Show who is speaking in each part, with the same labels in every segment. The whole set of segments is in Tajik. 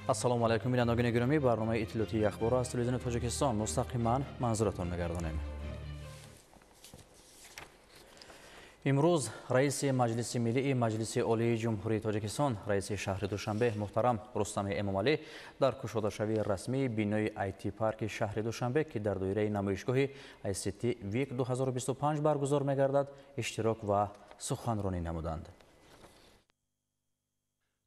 Speaker 1: Ассалому алайкум, бинандагони гиромӣ, барномаи иттилоотии ахборро аз телевизиони Тоҷикистон мустақиман манзуратон мегардонем. Имрӯз раиси Маҷлиси Миллии Маҷлиси Олии Ҷумҳурии Тоҷикистон, раиси шаҳри Душанбе муҳтарам Рустами Эмомалӣ дар кушодашавии расмии бинои IT-парки шаҳри Душанбе, ки дар доираи намоишгоҳи ICT Week 2025 баргузор мегардад, иштирок ва суханронӣ намуданд.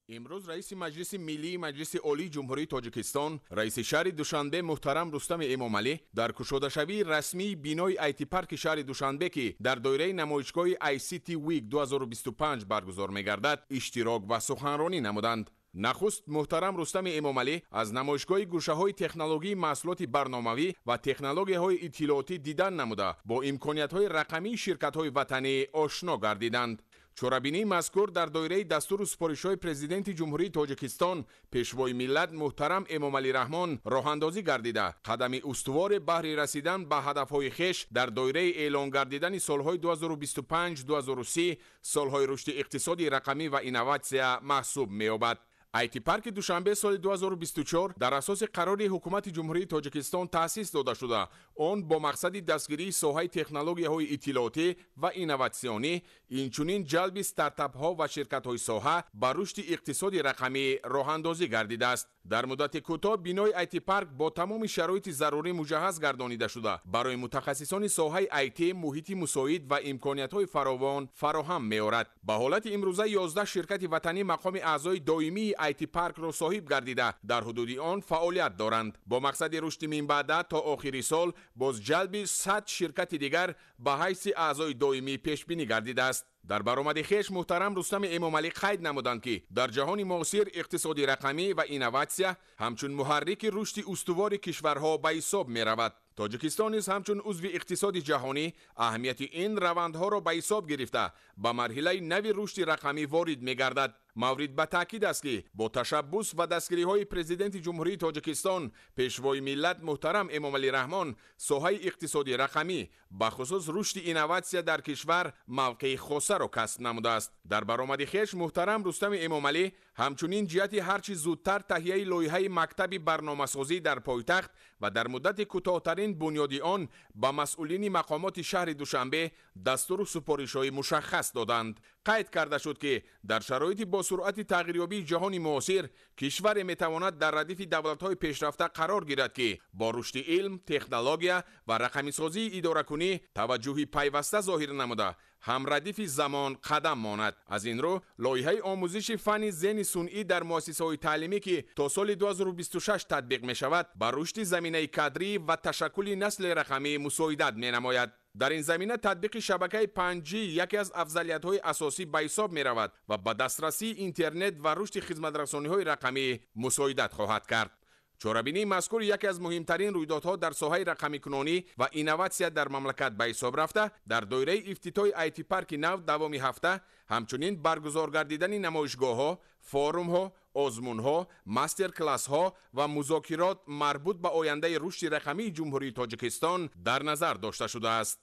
Speaker 2: Имрӯз раиси Маҷлиси Миллии Маҷлиси Олии Ҷумҳурии Тоҷикистон, раиси шаҳри Душанбе муҳтарам Рустами Эмомалӣ дар кушодашавии расмии бинои IT-парки шаҳри Душанбе, ки дар доираи намоишгоҳи ICT Week 2025 баргузор мегардад, иштирок ва суханронӣ намуданд. Нахуст муҳтарам Рустами Эмомалӣ аз намоишгоҳи гӯшаҳои технологии маҳсулоти барномавӣ ва технологияҳои иттилоотӣ дидан намуда, бо имкониятҳои рақамии ширкатҳои ватанӣ ошно гардиданд. Чорабинии мазкур дар доираи дастуру супоришҳои Президенти Ҷумҳурии Тоҷикистон, Пешвои миллат муҳтарам Эмомалӣ Раҳмон роҳандозӣ гардида, қадами устуворе баҳри расидан ба ҳадафҳои хеш дар доираи эълон гардидани солҳои 2025-2030 солҳои рушди иқтисоди рақамӣ ва инноватсия маҳсуб меёбад. IT-парки Душанбе соли 2024 дар асоси қарори Ҳукумати Ҷумҳурии Тоҷикистон таъсис дода шуда, он бо мақсади дастгирии соҳаи технологияҳои иттилоотӣ ва инноватсионӣ, инчунин ҷалби стартапҳо ва ширкатҳои соҳа ба рушди иқтисоди рақамӣ роҳандозӣ гардидааст. Дар муддати кӯтоҳ бинои IT-парк бо тамоми шароити зарурӣ муҷаҳҳаз гардонида шуда, барои мутахассисони соҳаи IT муҳити мусоид ва имкониятҳои фаровон фароҳам меорад. Ба ҳолати имрӯза 11 ширкати ватанӣ мақоми аъзои доимии IT-паркро соҳиб гардида, дар ҳудуди он фаъолият доранд. Бо мақсади рушди минбаъда то охири сол боз ҷалби 100 ширкати дигар ба ҳайси аъзои доимӣ пешбинӣ гардидааст. Дар баромади хеш муҳтарам Рустами Эмомалӣ қайд намуданд, ки дар ҷаҳони муосир иқтисоди рақамӣ ва инноватсия ҳамчун муҳаррики рушди устувори кишварҳо ба ҳисоб меравад. Тоҷикистон низ ҳамчун узви иқтисоди ҷаҳонӣ аҳамияти ин равандҳоро ба ҳисоб гирифта, ба марҳилаи нави рушди рақамӣ ворид мегардад. Маврид ба таъкид аст, ки бо ташаббус ва дастгириҳои Президенти Ҷумҳурии Тоҷикистон, Пешвои миллат муҳтарам Эмомалӣ Раҳмон, соҳаи иқтисоди рақамӣ, бахусус рушди инноватсия дар кишвар мавқеи хосаро касб намудааст. Дар баромади хеш муҳтарам Рустами Эмомалӣ ҳамчунин ҷиҳати ҳарчи зудтар таҳияи лоиҳаи мактаби барномасозӣ дар пойтахт ва дар муддати кӯтоҳтарин бунёди он ба масъулини мақомоти шаҳри Душанбе дастуру супоришҳои мушаххас доданд. Қайд карда шуд, ки дар шароити бо суръати тағйирёбии ҷаҳони муосир кишваре метавонад дар радифи давлатҳои пешрафта қарор гирад, ки бо рушди илм, технология ва рақамисозии идоракунӣ таваҷҷӯҳи пайваста зоҳир намуда, ҳамрадифи замон қадам монад. Аз ин рӯ лоиҳаи омӯзиши фанни зеҳни сунъӣ дар муассисаҳои таълимӣ, ки то соли 2026 татбиқ мешавад, ба рушди заминаи кадрӣ ва ташаккули насли рақамӣ мусоидат менамояд. Дар ин замина татбиқи шабакаи 5G яке аз афзалиятҳои асосӣ ба ҳисоб меравад ва ба дастрасии интернет ва рушди хизматрасониҳои рақамӣ мусоидат хоҳад кард. Чорабинии мазкур яке аз муҳимтарин рӯйдодҳо дар соҳаи рақамикунонӣ ва инноватсия дар мамлакат ба ҳисоб рафта, дар доираи ифтитоҳи IT-парки нав давоми ҳафта ҳамчунин баргузор гардидани намоишгоҳҳо, форумҳо, озмунҳо, мастер-классҳо ва музокирот марбут ба ояндаи рушди рақамии Ҷумҳурии Тоҷикистон дар назар дошта шудааст.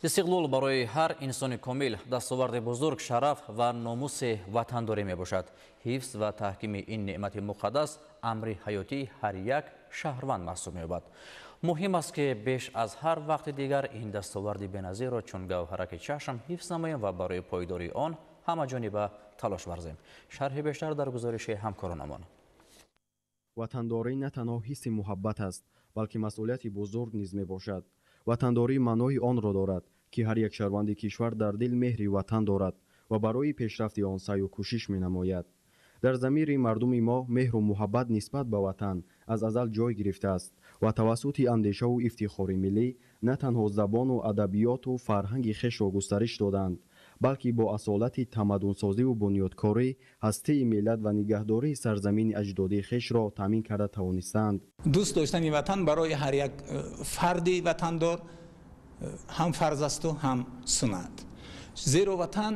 Speaker 1: Истиқлол барои ҳар инсони комил дастоварди бузург, шараф ва номуси ватандорӣ мебошад. Ҳифз ва таҳкими ин неъмати муқаддас амри ҳаётии ҳар як шаҳрванд маҳсуб меёбад. Муҳим аст, ки беш аз ҳар вақти дигар ин дастоварди беназирро чун гавҳараки чашм ҳифз намоем ва барои пойдории он ҳамаҷониба талош варзем. Шарҳи бештар дар гузориши ҳамкоронамон.
Speaker 3: Ватандорӣ на танҳо ҳисси муҳаббат аст, балки масъулияти бузург низ мебошад. Ватандорӣ маънои онро дорад, ки ҳар як шаҳрванди кишвар дар дил меҳри ватан дорад ва барои пешрафти он саъю кӯшиш менамояд. Дар замири мардуми мо меҳру муҳаббат нисбат ба ватан аз азал ҷой гирифтааст ва тавассути андешаву ифтихори миллӣ на танҳо забону адабиёту фарҳанги хешро густариш доданд, балки бо асолати тамаддунсозиву бунёдкорӣ ҳастии миллат ва нигаҳдории сарзамини аҷдодии хешро таъмин карда тавонистанд.
Speaker 4: Дӯст доштани ватан барои ҳар як фарди ватандор ҳам фарз асту ҳам суннат, зеро ватан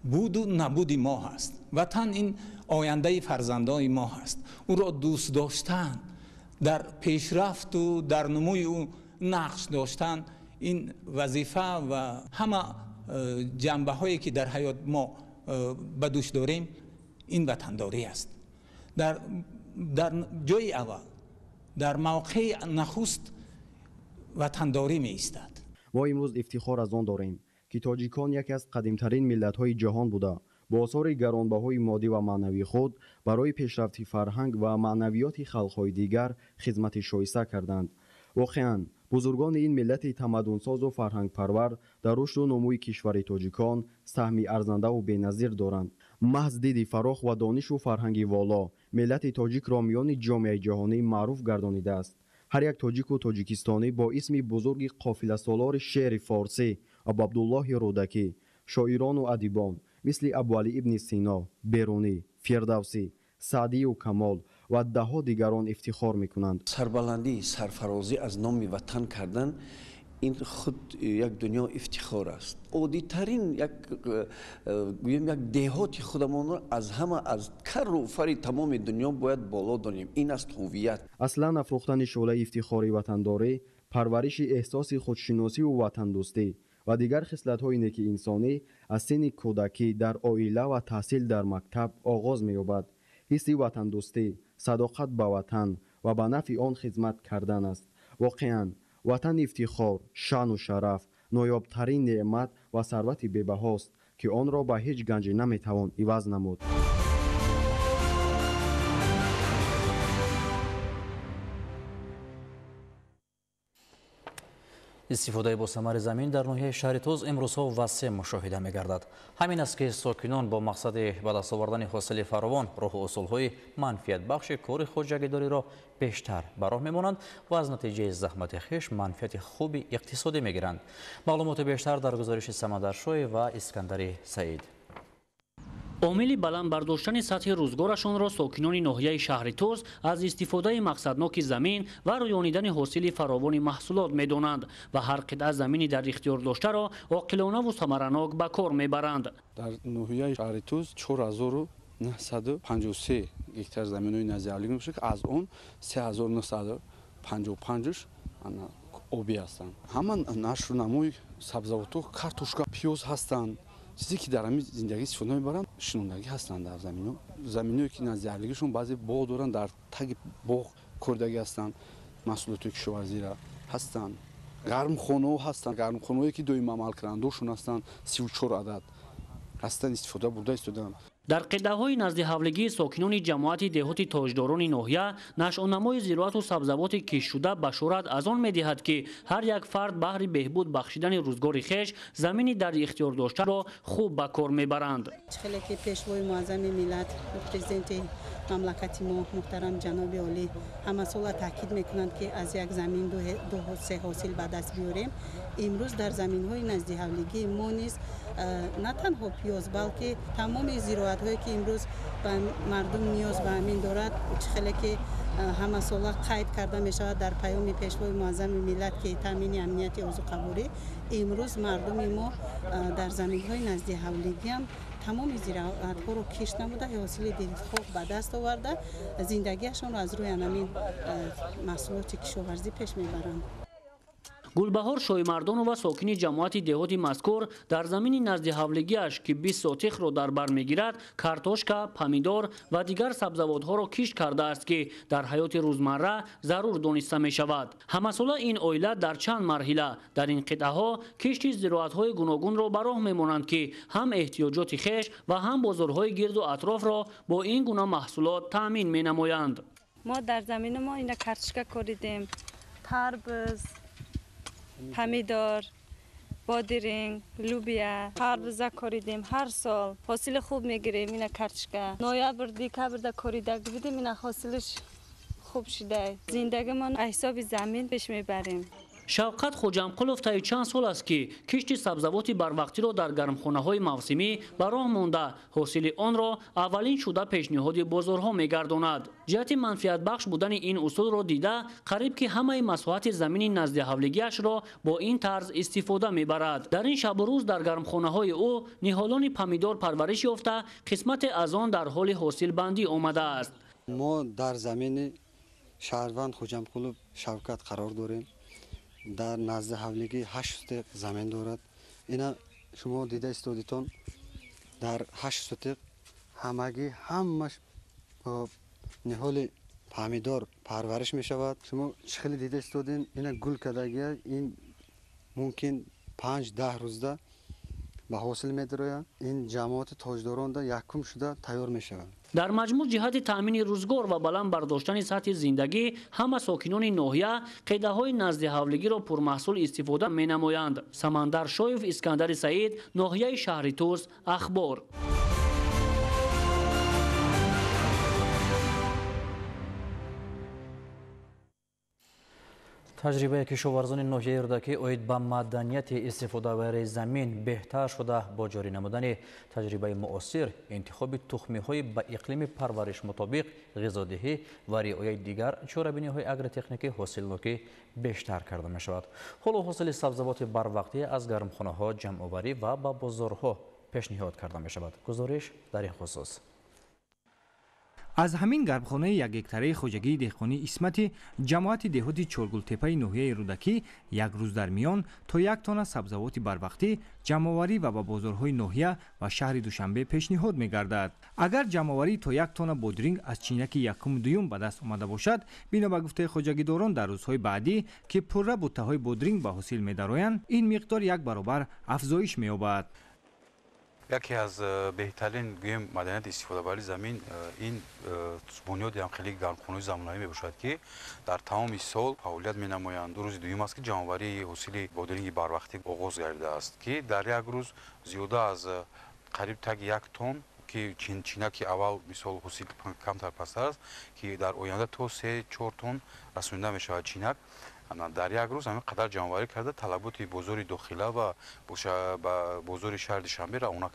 Speaker 4: буду набуди мо ҳаст. Ватан ин ояндаи фарзандони мо ҳаст. Ӯро дӯст доштан, дар пешрафту дар нумӯи ӯ нақш доштан ин вазифа ва ҳама ҷанбаҳое ки дар ҳаёт мо ба дӯш дорем, ин ватандорӣ аст. Дар ҷои аввал, дар мавқеи нахуст ватандорӣ меистад.
Speaker 3: Мо имрӯз ифтихор аз он дорем, ки тоҷикон яке аз қадимтарин миллатҳои ҷаҳон буда, бо осори гаронбаҳои моддӣ ва маънавии худ барои пешрафти фарҳанг ва маънавиёти халқҳои дигар хизмати шоиста карданд. Воқеан, бузургони ин миллати тамаддунсозу фарҳангпарвар дар рушду нумӯи кишвари тоҷикон саҳми арзандаву беназир доранд. Маҳз диди фарох ва донишу фарҳанги воло миллати тоҷикро миёни ҷомеаи ҷаҳонӣ маъруф гардонидааст. Ҳар як тоҷику тоҷикистонӣ бо исми бузурги қофиласолори шеъри форсӣ Абуабдуллоҳи Рӯдакӣ, шоирону адибон мисли Абуалӣ ибни Сино, Берунӣ, Фирдавсӣ, Саъдию Камол ва даҳҳо дигарон ифтихор мекунанд.
Speaker 5: Сарбаландӣ, сарфарозӣ аз номи ватан кардан ин худ як дунё ифтихор аст. Оддитарин як гӯем як деҳоти худамонро аз ҳама аз карру фари тамоми дунё бояд боло донем. Ин аст ҳувият.
Speaker 3: Аслан афрӯхтани шӯълаи ифтихори ватандорӣ, парвариши эҳсоси худшиносиву ватандӯстӣ ва дигар хислатҳои неки инсонӣ аз синни кӯдакӣ дар оила ва таҳсил дар мактаб оғоз меёбад. Ҳисси ватандӯстӣ, садоқат ба ватан ва ба нафъи он хизмат кардан аст. Воқеан, ватан ифтихор, шаъну шараф, ноёбтарин неъмат ва сарвати бебаҳост, ки онро ба ҳеҷ ганҷе наметавон иваз намуд.
Speaker 1: Истифодаи босамари замин дар ноҳияи шаҳри Тоз имрӯзҳо васеъ мушоҳида мегардад. Ҳамин аст, ки сокинон бо мақсади ба даст овардани ҳосили фаровон роҳу усулҳои манфиатбахши кори хоҷагидориро бештар ба роҳ мемонанд ва аз натиҷаи заҳмати хеш манфиати хуби иқтисодӣ мегиранд. Маълумоти бештар дар гузориши Самандаршоев ва Искандари Саид.
Speaker 6: Омили баланд бардоштани сатҳи рӯзгорашонро сокинони ноҳияи шаҳри Тоз аз истифодаи мақсадноки замин ва рӯёнидани ҳосили фаровони маҳсулот медонанд ва ҳар қитъа замини дар ихтиёр доштаро оқилонаву самаранок ба кор мебаранд.
Speaker 7: Дар ноҳияи шаҳри Тоз 4953 гектар заминҳои назди мебошад, ки аз он 3955 обӣ ҳастанд. Ҳама нашру намои сабзавотҳо, картошка, пиёз ҳастанд. Чизе ки дар ҳамин зиндагӣ истифода мебаранд, шинондагӣ ҳастанд дар заминҳо. Заминҳое ки назди аҳлигишон баъзе боғ доранд, дар таги боғ кордагӣ ҳастанд, маҳсулоти кишоварзиро ҳастанд. Гармхонаҳо ҳастанд, гармхонаҳое ки доим амалкунандашон ҳастанд, 34 адад ҳастанд, истифода бурда истодаанд.
Speaker 6: Дар қитъаҳои назди ҳавлигии сокинони ҷамоати деҳоти тоҷдорони ноҳия нашъунамои зироату сабзавоти киштшуда башорат аз он медиҳад, ки ҳар як фард баҳри беҳбуд бахшидани рӯзгори хеш замини дар ихтиёр доштаро хуб ба кор мебаранд.
Speaker 8: Хеле ки пешвои муаззами миллат, президенти мамлакати мо муҳтарам ҷаноби олӣ ҳамасола таъкид мекунанд, ки аз як замин ду се ҳосил ба даст биёрем. Имрӯз дар заминҳои назди ҳавлигии мо низ на танҳо пиёз, балки тамоми зироатҳое ки имрӯз ба мардум ниёз ба ҳамин дорад, чӣ хеле ки ҳамасола қайд карда мешавад дар паёми пешвои муаззами миллат, ки таъмини амнияти озуқаворӣ, имрӯз мардуми мо дар заминҳои назди ҳавлигиам тамоми зироатҳоро кишт намуда, ҳосили дилхоҳ ба даст оварда, зиндагиашонро аз рӯи ҳамин маҳсулоти кишоварзӣ пеш мебаранд.
Speaker 6: Гулбаҳор Шоимардонова, сокини ҷамоати деҳоти мазкур, дар замини назди ҳавлигиаш, ки 20 сотихро дар бар мегирад, картошка, помидор ва дигар сабзавотҳоро кишт кардааст, ки дар ҳаёти рӯзмарра зарур дониста мешавад. Ҳамасола ин оила дар чанд марҳила дар ин қитъаҳо кишти зироатҳои гуногунро ба роҳ мемонанд, ки ҳам эҳтиёҷоти хеш ва ҳам бозорҳои гирду атрофро бо ин гуна маҳсулот таъмин менамоянд.
Speaker 9: Мо дар замини мо ина картошка коридем, тарбуз, помидор, бодиринг, лубия, харбуза коридем. Ҳар сол ҳосили хуб мегирем. Ина картошка ноябр, декабрда корида будем, ина ҳосилиш хуб шуда. Зиндагимон аз ҳисоби замин пеш мебарем.
Speaker 6: Шавқат Хоҷамқулов таи чанд сол аст, ки кишти сабзавоти барвақтиро дар гармхонаҳои мавсимӣ ба роҳ монда, ҳосили онро аввалин шуда пешниҳоди бозорҳо мегардонад. Ҷиҳати манфиатбахш будани ин усулро дида, қариб ки ҳамаи масоҳати замини назди ҳавлигиашро бо ин тарз истифода мебарад. Дар ин шабу рӯз дар гармхонаҳои ӯ ниҳолони помидор парвариш ёфта, қисмате аз он дар ҳоли ҳосилбандӣ омадааст.
Speaker 10: Мо дар замини шаҳрванд Хоҷамқулов Шавкат қарор дорем. Дар назди ҳавлигӣ 8 сотиқ замин дорад. Ина шумо дида истодитон, дар 8 сотиқ Ҳамагӣ ҳамаш ниҳоли помидор парвариш мешавад. Шумо чӣ хеле дида истодем, ина гул кардагия, ин мумкин 5-10 рӯзда ба ҳосил медарояд. Ин ҷамоати тоҷдоронда якум шуда тайёр мешавад.
Speaker 6: Дар маҷмӯъ ҷиҳати таъмини рӯзгор ва баланд бардоштани сатҳи зиндагӣ ҳама сокинони ноҳия қеъдаҳои назди ҳавлигиро пурмаҳсул истифода менамоянд. Самандар Шоев, Искандари Саид, ноҳияи шаҳри Тӯс, Ахбор.
Speaker 1: Таҷрибаи кишоварзони ноҳияи Рӯдакӣ оид ба маданияти истифодабарии замин беҳтар шуда, бо ҷорӣ намудани таҷрибаи муосир, интихоби тухмиҳои ба иқлими парвариш мутобиқ, ғизодиҳӣ ва риояи дигар чорабиниҳои агротехникӣ ҳосилнокӣ бештар карда мешавад. Ҳоло ҳосили сабзавоти барвақтӣ аз гармхонаҳо ҷамъоварӣ ва ба бозорҳо пешниҳод карда мешавад. Гузориш дар ин хусус.
Speaker 11: Аз ҳамин гармхонаи якгектараи хоҷагии деҳқонии Исмати ҷамоати деҳоти Чоргултепаи ноҳияи Рӯдакӣ як рӯз дар миён то 1 тонна сабзавоти барвақтӣ ҷамъоварӣ ва ба бозорҳои ноҳия ва шаҳри Душанбе пешниҳод мегардад. Агар ҷамъоварӣ то 1 тонна бодринг аз чинаки якуму дуюм ба даст омада бошад, бино ба гуфтаи хоҷагидорон, дар рӯзҳои баъдӣ, ки пурра буттаҳои бодринг ба ҳосил медароянд, ин миқдор як баробар афзоиш меёбад.
Speaker 12: Яке аз беҳтарин гӯем маданияти истифодабарии замин ин бунёди ҳамхелии гармхонаҳои замонавӣ мебошад, ки дар тамоми сол фаъолият менамоянд. Ду рӯзи дуюм аст, ки ҷамъоварии ҳосили бодринги барвақтӣ оғоз гардидааст, ки дар як рӯз зиёда аз қариб таги 1 тонн, ки чинаки аввал мисол ҳосил камтар пасттар аст, ки дар оянда то 3-4 тонн расонида мешавад чинак. Дар як рӯз ҳамин қадар ҷамъоварӣ карда талаботи бозори дохила ва ба бозори шаҳри Душанбе равона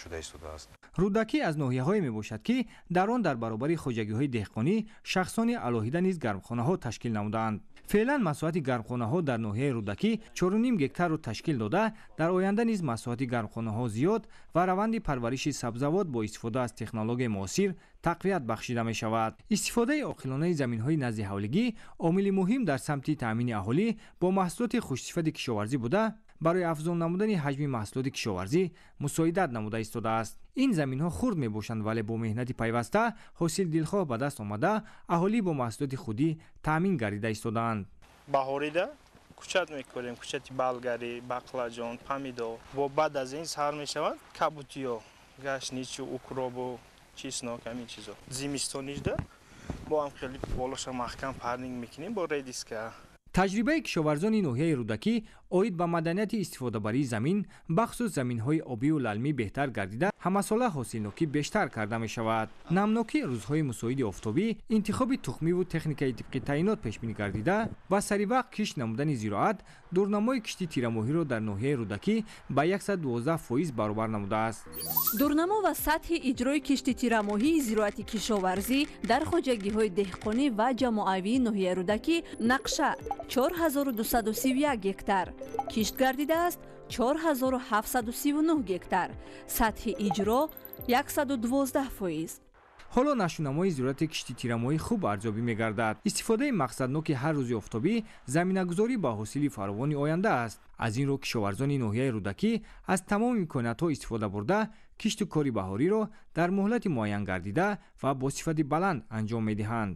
Speaker 12: шуда истодааст.
Speaker 11: Рӯдакӣ аз ноҳияҳое мебошад, ки дар он дар баробари хоҷагиҳои деҳқонӣ шахсони алоҳида низ гармхонаҳо ташкил намудаанд. Феълан масоҳати гармхонаҳо дар ноҳияи Рӯдакӣ 4,5 гектарро ташкил дода, дар оянда низ масоҳати гармхонаҳо зиёд ва раванди парвариши сабзавот бо истифода аз технологияи муосир тақвият бахшида мешавад. Истифодаи оқилонаи заминҳои назди ҳавлигӣ омили муҳим дар самти таъмини аҳолӣ бо маҳсулоти хушсифати кишоварзӣ буда, барои афзун намудани ҳаҷми маҳсулоти кишоварзӣ мусоидат намуда истодааст. Ин заминҳо хурд мебошанд, вале бо меҳнати пайваста ҳосил дилхоҳ ба даст омада, аҳолӣ бо маҳсулоти худӣ таъмин гардида истодаанд.
Speaker 13: Баҳорида кучат мекорем, кучати балгарӣ, бақлаҷон, помидор. Бо баъд аз ин сар мешавад кабутиё, гашничу, укробу, чеснок, ҳамин чизо. Зимистонижда бо ҳам хеле болоша маҳкам парнинг мекунем бо редиска.
Speaker 11: Таҷрибаи кишоварзони ноҳияи Рӯдакӣ оид ба маданияти истифодабарии замин, бахусус заминҳои обию лалмӣ беҳтар гардида, ҳамасола ҳосилнокӣ бештар карда мешавад. Намнокӣ, рӯзҳои мусоиди офтобӣ, интихоби тухмиву техникаи тибқи таъинот пешбинӣ гардида ва саривақт кишт намудани зироат дурнамои кишти тирамоҳиро дар ноҳияи Рӯдакӣ ба 112% баробар намудааст.
Speaker 14: Дурнамо ва сатҳи иҷрои кишти тирамоҳии зироати кишоварзӣ дар хоҷагиҳои деҳқонӣ ва ҷамоавии ноҳияи Рӯдакӣ нақша 4231 гектар, кишт гардидааст 4739 гектар, сатҳи иҷро 112%.
Speaker 11: Ҳоло нашунамои зироати кишти тирамоҳӣ хуб арзёбӣ мегардад. Истифодаи мақсадноки ҳар рӯзи офтобӣ заминагузорӣ ба ҳосили фаровони оянда аст. Аз ин рӯ кишоварзони ноҳияи Рӯдакӣ аз тамоми имкониятҳо истифода бурда, кишту кори баҳориро дар муҳлати муайян гардида ва бо сифати баланд анҷом медиҳанд.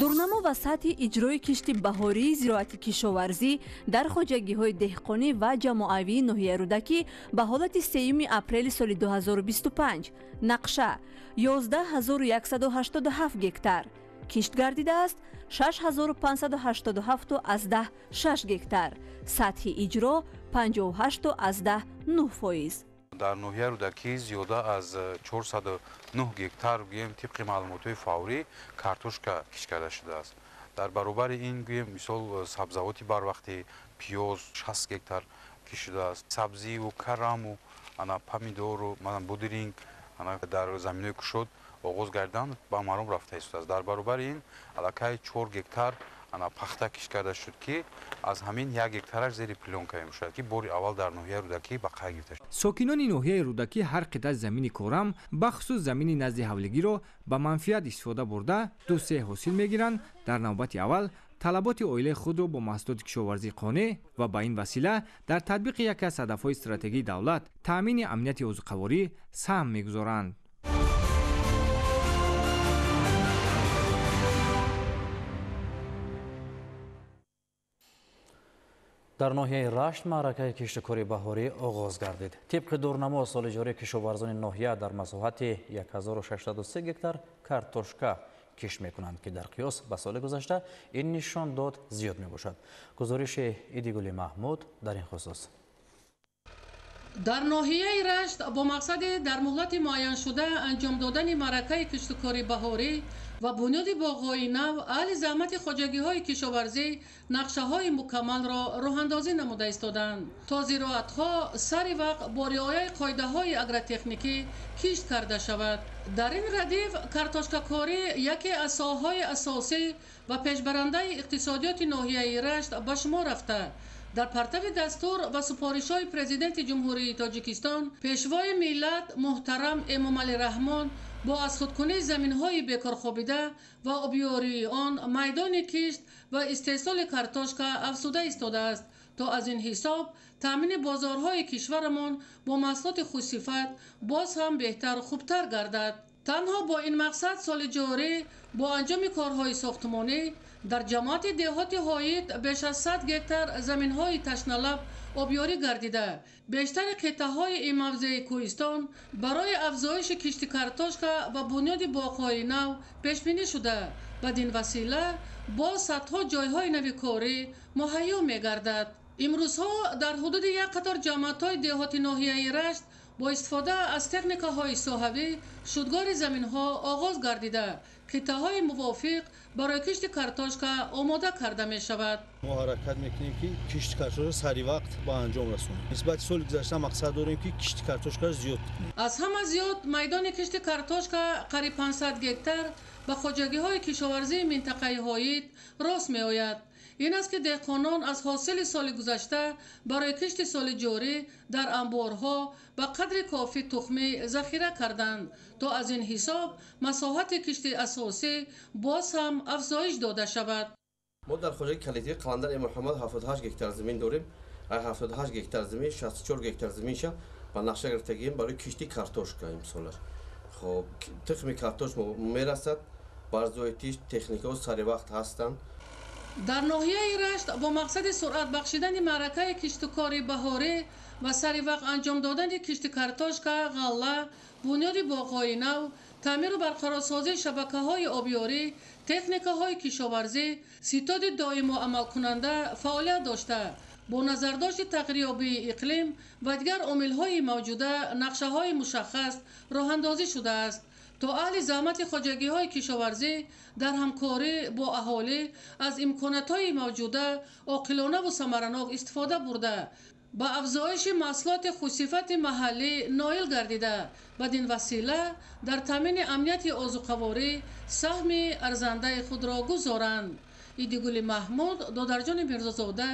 Speaker 14: Дурнамо ва сатҳи иҷрои кишти баҳории зироати кишоварзӣ дар хоҷагиҳои деҳқонӣ ва ҷамоавии ноҳияи Рӯдакӣ ба ҳолати 3 апрели соли 2025 нақша 11187 гектар, кишт гардидааст 6587,6 гектар, сатҳи иҷро 58,9%.
Speaker 12: Дар ноҳияи Рӯдакӣ зиёда аз 409 гектар гӯем тибқи маълумотҳои фаврӣ картошка кишт карда шудааст. Дар баробари ин гӯем мисол сабзавоти барвақтӣ пиёз 60 гектар кишт шудааст, сабзиву караму, ана помидору, мана бодринг ана дар заминҳои кушод оғоз гардан ба маром рафта истодааст. Дар баробари ин аллакай 4 гектар ана пахта кишт карда шуд, ки аз ҳамин 1 гектараш зери плёнка мешавад, ки бори аввал дар ноҳияи Рӯдакӣ ба қайд гирифта шуд.
Speaker 11: Сокинони ноҳияи Рӯдакӣ ҳар қитъа замини корам, бахусус замини назди ҳавлигиро ба манфиат истифода бурда, 2-3 ҳосил мегиранд. Дар навбати аввал талаботи оилаи худро бо маҳсулоти кишоварзӣ қонеъ ва ба ин васила дар татбиқи яке аз ҳадафҳои стратегии давлат таъмини амнияти озуқаворӣ саҳм мегузоранд.
Speaker 1: Дар ноҳияи Рашт маъракаи киштукори баҳорӣ оғоз гардид. Тибқи дурнамо, соли ҷорӣ кишоварзони ноҳия дар масоҳати 1603 гектар картошка кишт мекунанд, ки дар қиёс ба соли гузашта ин нишондод зиёд мебошад. Гузориши Идигули Маҳмуд дар ин хусус.
Speaker 15: Дар ноҳияи Рашт бо мақсади дар муҳлати муайяншуда анҷом додани маъракаи киштукори баҳорӣ ва бунёди боғҳои нав, аҳли заҳмати хоҷагиҳои кишоварзӣ нақшаҳои мукаммалро роҳандозӣ намуда истодаанд, то зироатҳо сари вақт бо риояи қоидаҳои агротехникӣ кишт карда шавад. Дар ин радиф картошкакорӣ яке аз соҳаҳои асосӣ ва пешбарандаи иқтисодиёти ноҳияи Рашт ба шумор рафта, дар партави дастур ва супоришҳои Президенти Ҷумҳурии Тоҷикистон, Пешвои миллат муҳтарам Эмомалӣ Раҳмон, бо аз худкунии заминҳои бекорхобида ва обиёрии он майдони кишт ва истеҳсоли картошка афзуда истодааст, то аз ин ҳисоб таъмини бозорҳои кишварамон бо маҳсулоти хушсифат боз ҳам беҳтару хубтар гардад. Танҳо бо ин мақсад соли ҷорӣ бо анҷоми корҳои сохтмонӣ дар ҷамоати деҳоти Ҳоид беш аз 100 гектар заминҳои ташналаб обёрӣ гардида, бештари қитъаҳои ин мавзеи кӯҳистон барои афзоиши кишти картошка ва бунёди боғҳои нав пешбинӣ шуда, бадин васила боз садҳо ҷойҳои нави корӣ муҳайё мегардад. Имрӯзҳо дар ҳудуди як қатор ҷамоатҳои деҳоти ноҳияи Рашт бо истифода аз техникаҳои соҳавӣ шудгори заминҳо оғоз гардида, қитъаҳои мувофиқ барои кишти картошка омода карда мешавад.
Speaker 16: Мо ҳаракат мекунем, ки кишти картошка сари вақт ба анҷом расонем. Нисбати соли гузашта мақсад дорем, ки кишти картошкаро зиёд кунем.
Speaker 15: Аз ҳама зиёд майдони кишти картошка қариб 500 гектар ба хоҷагиҳои кишоварзии минтақаи Ҳоид рост меояд. Ин аст, ки деҳқонон аз ҳосили соли гузашта барои кишти соли ҷорӣ дар анборҳо ба қадри кофӣ тухмӣ захира карданд, то аз ин ҳисоб масоҳати кишти асосӣ боз ҳам афзоиш дода шавад.
Speaker 17: Мо дар хоҷагии коллективи Қаландар Муҳаммад 78 гектар замин дорем. 78 гектар замин, 64 гектар заминша ба нақша гирифтагием барои кишти картошка имсолаш. Хоб, тухми картош мерасад, барзоитиш техникаҳо сари вақт ҳастанд.
Speaker 15: Дар ноҳияи Рашт бо мақсади суръат бахшидани маъракаи киштукори баҳорӣ ва сари вақт анҷом додани кишти картошка, ғалла, бунёди боғҳои нав, таъмиру барқарорсозии шабакаҳои обёрӣ, техникаҳои кишоварзӣ, ситоди доимо амалкунанда фаъолият дошта, бо назардошти тағйирёбии иқлим ва дигар омилҳои мавҷуда нақшаҳои мушаххас роҳандозӣ шудааст, то аҳли заҳмати хоҷагиҳои кишоварзӣ дар ҳамкорӣ бо аҳолӣ аз имкониятҳои мавҷуда оқилонаву самаранок истифода бурда, ба афзоиши маҳсулоти хушсифати маҳаллӣ ноил гардида, бадин васила дар таъмини амнияти озуқаворӣ саҳми арзандаи худро гузоранд. Идигули Маҳмуд, Додарҷони Мирзозода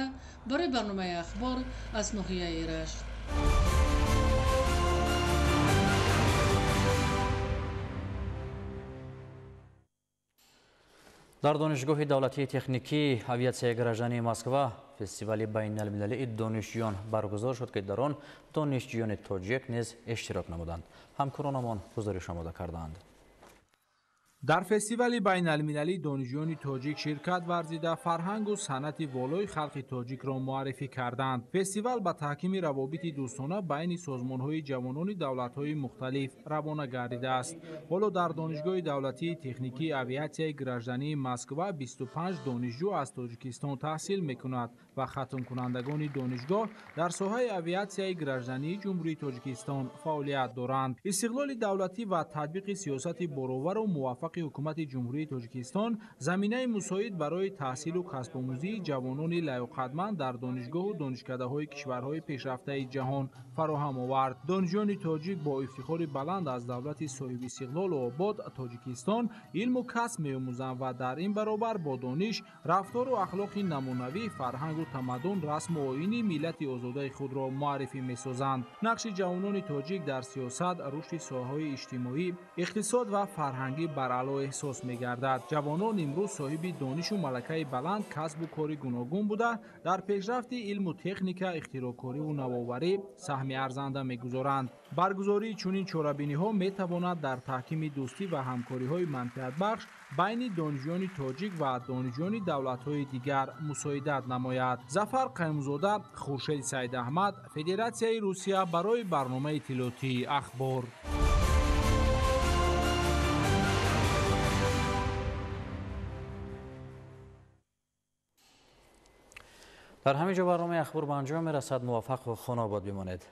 Speaker 15: барои барномаи Ахбор аз ноҳияи Рашт.
Speaker 1: Дар Донишгоҳи давлатии техникии авиатсияи граждании Москва фестивали байналмилалии донишҷӯён баргузор шуд, ки дар он донишҷӯёни тоҷик низ иштирок намуданд. Ҳамкоронамон гузориш омода кардаанд.
Speaker 18: Дар фестивали байналмилалии донишҷӯёни тоҷик ширкат варзида, фарҳангу санъати волои халқи тоҷикро муаррифӣ карданд. Фестивал ба таҳкими равобити дӯстона байни созмонҳои ҷавонони давлатҳои мухталиф равона гардидааст. Ҳоло дар Донишгоҳи давлатии техникии авиатсияи граждании Москва 25 донишҷӯ аз Тоҷикистон таҳсил мекунад ва хатмкунандагони донишгоҳ дар соҳаи авиатсияи граждании Ҷумҳурии Тоҷикистон фаъолият доранд. Истиқлоли давлатӣ ва татбиқи сиёсати боровару муваффақи ҳукумати Ҷумҳурии Тоҷикистон заминаи мусоид барои таҳсилу касбомӯзии ҷавонони лаёқатманд дар донишгоҳу донишкадаҳои кишварҳои пешрафтаи ҷаҳон фароҳам овард. Донишҷӯёни тоҷик бо ифтихори баланд аз давлати соҳибистиқлолу обод Тоҷикистон илму касб меомӯзанд ва дар ин баробар бо дониш, рафтору ахлоқи намунавӣ, фарҳангу тамаддун, расму оини миллати озодаи худро муаррифӣ месозанд. Нақши ҷавонони тоҷик дар сиёсат, рушди соҳаҳои иҷтимоӣ, иқтисод ва фарҳангӣ бараъло эҳсос мегардад. Ҷавонон имрӯз соҳиби донишу малакаи баланд, касбу кори гуногун буда, дар пешрафти илму техника, ихтироъкориву навоварӣ саҳми арзанда мегузоранд. Баргузории чунин чорабиниҳо метавонад дар таҳкими дӯстӣ ва ҳамкориҳои манфиатбахш байни донишҷӯёни тоҷик ва донишҷӯёни давлатҳои дигар мусоидат намояд. Зафар Қаймузода, Хуршеди Саидаҳмад, Федератсияи Русия барои барномаи иттилоотии Ахбор.
Speaker 1: Дар ҳамин ҷо барномаи Ахбор ба анҷом мерасад. Муваффақу хонобод бимонед.